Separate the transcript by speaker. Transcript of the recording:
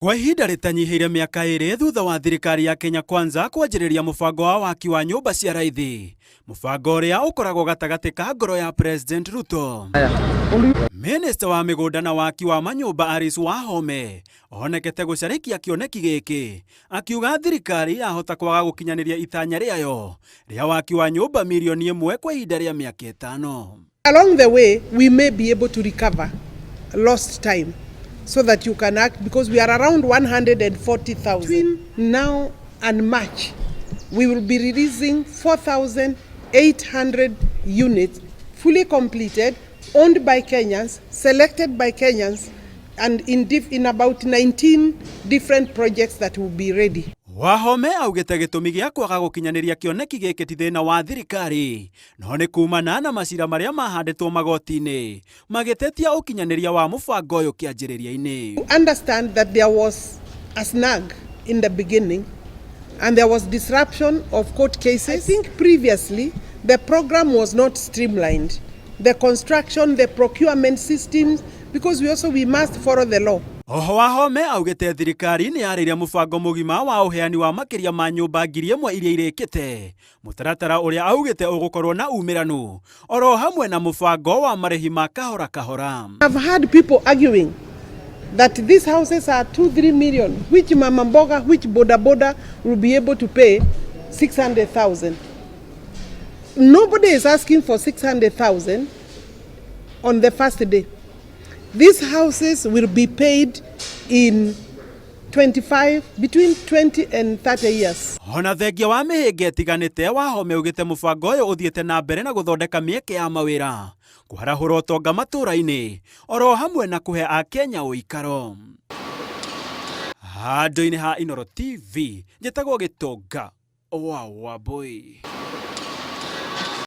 Speaker 1: Kwa ihinda rĩtanyihĩire mĩaka ĩrĩ thutha wa thirikari ya Kenya Kwanza kwanjĩrĩria mũbango wa waki wa nyũmba cia raithi, mũbango ũrĩa ũkoragwo gatagatĩ ka ngoro ya President Ruto. Minista wa mĩgũnda na waki wa manyũmba Alice Wahome onekete gũcarĩkia kĩoneki gĩkĩ akiuga thirikari yahota kwaga gũkinyanĩria itanya rĩayo rĩa waki wa nyũmba mirioni ĩmwe kwa ihinda rĩa mĩaka ĩtano.
Speaker 2: Along the way, we may be able to recover lost time so that you can act because we are around 140,000. Between now and March, we will be releasing 4,800 units fully completed, owned by Kenyans, selected by Kenyans, and in about 19 different projects that will be ready.
Speaker 1: Wahome augĩte gĩtũmi gĩa kwaga gũkinyanĩria kĩoneki gĩkĩ ti thĩna wa thirikari no nĩ kumana na macira marĩa mahandĩtwo magoti-inĩ magĩtetia ũkinyanĩria wa mũbango ũyũ kĩanjĩrĩria-inĩ.
Speaker 2: Understand that there was a snag in the beginning and there was disruption of court cases. I think previously the program was not streamlined. The construction, the procurement systems, because we also we must follow the law.
Speaker 1: Oho Wahome augĩte thirikari nĩ yarĩirie mũbango mũgima wa ũheani wa makĩria ma nyũmba 1,000 iria irĩkĩte mũtaratara ũrĩa augĩte ũgũkorwo na umĩranu oro hamwe na mũbango wa marĩhi ma kahora kahora.
Speaker 2: I've had people arguing that these houses are 2 3 million, which mama mboga, which boda boda will be able to pay 600,000. Nobody is asking for 600,000 on the first day. These houses will be paid in 25, between 20 and 30 years.
Speaker 1: Ona thengia wa mĩhĩnga ĩtiganĩte, Wahome augĩte mũbango ũyũ ũthiĩte na mbere na gũthondeka mĩeke ya mawĩra, kwarahũra ũtonga matũũra-inĩ oro hamwe na kũhe akenya ũikaro. Handũ-inĩ ha Inooro TV, njĩtagwo Gĩtonga wa Wambui.